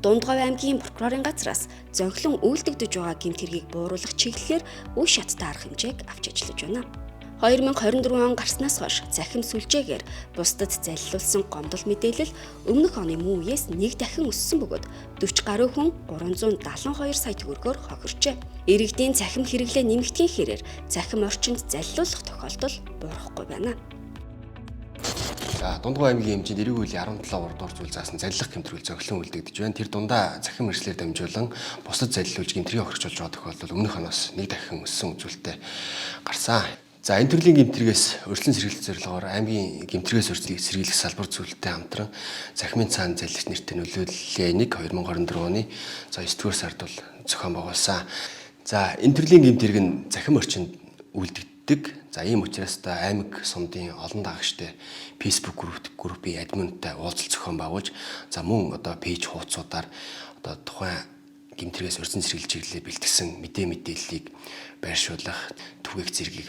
Дундговь аймгийн прокурорын газраас зохилон үйлдэгдэж байгаа гэмт хэргийг бууруулах чиглэлээр үе шаттай арга хэмжээг авч ажиллаж байна. 2024 он гарснаас хойш цахим сүлжээгээр бусдад залилуулсан гомдол мэдээлэл өмнөх оны мөн үеэс нэг дахин өссөн бөгөөд 40 гаруй хүн 372 сая төгрөгөөр хохирчээ. Иргэдийн цахим хэрэглээ нэмэгдэхийн хэрээр цахим орчинд залилуулах тохиолдол буурахгүй байна. За, Дундгой аймгийн хэмжээнд эрэг үеийн 17 урдуур зүйл заасан залилах гэмтрүүл зохилон үлдэгдэж байна. Тэр дундаа цахим мэргэжлээр дамжуулан бусдад залилуулж гэмтрийн хохирч болж байгаа тохиолдол өмнөх оноос нэг дахин өссөн үзүүлэлттэй гарсан. За, энэ төрлийн гэмтрэгээс урьдчилан сэргийлэх зорилгоор аймгийн гэмтрэгээс урьдчилан сэргийлэх салбар зүйлтэй хамтран цахимын цаана залилах нэртэй нөлөөллийн 1 2024 оны за 9-р сард бол зохион байгуулсан. За, энэ төрлийн гэмт хэрэг нь цахим орчинд үлдэгддэг. За, ийм учраас та аймаг сумдын олон дагагчтай Facebook группийн админтай уулзалт зохион байгуулж, за мөн одоо пэйж хуудасуудаар одоо тухайн гэмт хэрэгээс урьдчилан сэргийлэх чиглэлээр бэлтгэсэн мэдээллийг байршуулах түгээх зэргийг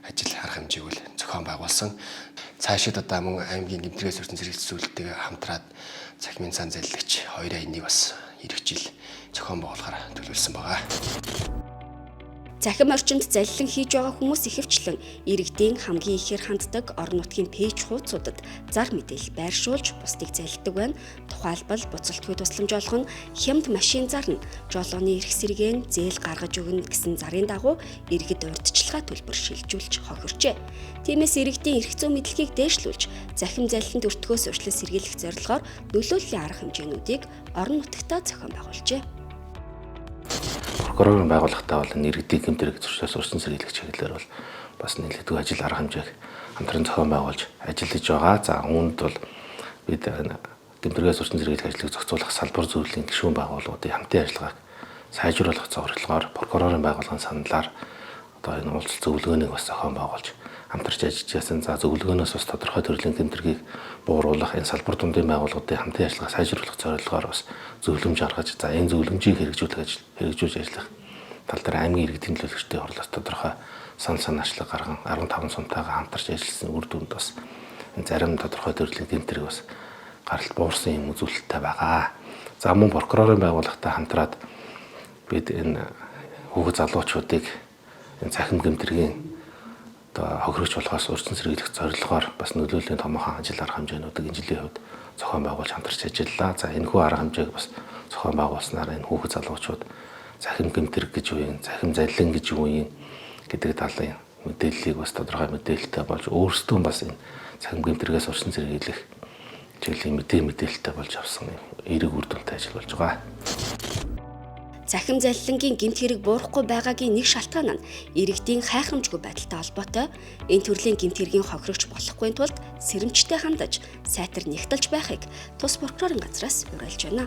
ажил арга хэмжээг бол зохион байгуулсан. Цаашид одоо мөн аймгийн гэмт хэрэгээс урьдчилан сэргийлэх зүйлтэйгээ хамтраад цахимын цаан залилагч 2.1 бас ирэх жил зохион байгуулахаар төлөвлөсөн байгаа. Цахим орчинд залилан хийж байгаа хүмүүс ихэвчлэн иргэдийн хамгийн ихээр ханддаг орон нутгийн пэйж хуудасуудад зар мэдээлэл байршуулж бусдыг залилдаг байна. Тухайлбал буцалтгүй тусламж олгоно, хямд машин зарна, жолооны эрх сэргээн, зээл гаргаж өгнө гэсэн зарын дагуу иргэд урьдчилгаа төлбөр шилжүүлж хохирчээ. Тиймээс иргэдийн эрх зүйн мэдлэгийг дээшлүүлж, захим залиланд өртгөөс урьдчилан сэргийлэх зорилгоор нөлөөллийн арга хэмжээнүүдийг орон нутагтаа зохион байгуулжээ. Прокурорын байгууллагатай бол энэ иргэдийн гэмт хэрэг зөрчлөөс урьдчилан сэргийлэх чиглэлээр бол бас нэлээдгүй ажил арга хэмжээг хамтран зохион байгуулж ажиллаж байгаа. За, үүнд бол бид гэмт хэрэгээс урьдчилан сэргийлэх ажлыг зохицуулах салбар зөвлөлийн гишүүн байгууллагуудын хамтын ажиллагааг сайжруулах зорилгоор прокурорын байгууллагын саналаар одоо энэ уулзалт зөвлөгөөнийг бас зохион байгуулж хамтарч ажиллаж байсан. За, зөвлөгөөнөөс бас тодорхой төрлийн гэмт хэргийг бууруулах энэ салбар дундын байгууллагуудын хамтын ажиллагаа сайжруулах зорилгоор бас зөвлөмж гаргаж, за энэ зөвлөмжийг хэрэгжүүлж ажиллах тал дээр аймгийн иргэдийн төлөөлөгчдийн хурлаас тодорхой санал санаачлаг гарган 15 сумтайгаа хамтарч ажилласан үр дүнд бас энэ зарим тодорхой төрлийн гэмт хэрэг бас гаралт буурсан юм үзүүлэлттэй байгаа. За, мөн прокурорын байгууллагатай хамтраад бид энэ хүүхэд залуучуудыг энэ цахим гэмт хэргийн одоо хохирогч болохоос урьдчилан сэргийлэх зорилгоор бас нөлөөллийн томоохон ажил арга хэмжээнүүдийг энэ жилийн хувьд зохион байгуулж хамтарч ажиллалаа. За, энэхүү арга хэмжээг бас зохион байгуулснаар энэ хүүхэд залуучууд цахим гэмт хэрэг гэж юу юм, цахим залилан гэж юу юм гэдэг талын мэдээллийг бас тодорхой мэдээлэлтэй болж өөрсдөө бас энэ цахим гэмт хэрэгээс урьдчилан сэргийлэх чиглэлийн мэдээлэлтэй болж авсан эерэг үр дүнтэй ажил болж байгаа. Цахим залилангийн гэмт хэрэг буурахгүй байгаагийн нэг шалтгаан нь иргэдийн хайхрамжгүй байдалтай холбоотой. Энэ төрлийн гэмт хэргийн хохирогч болохгүй тулд сэрэмжтэй хандаж, сайтар нягталж байхыг тус прокурорын газраас уриалж байна.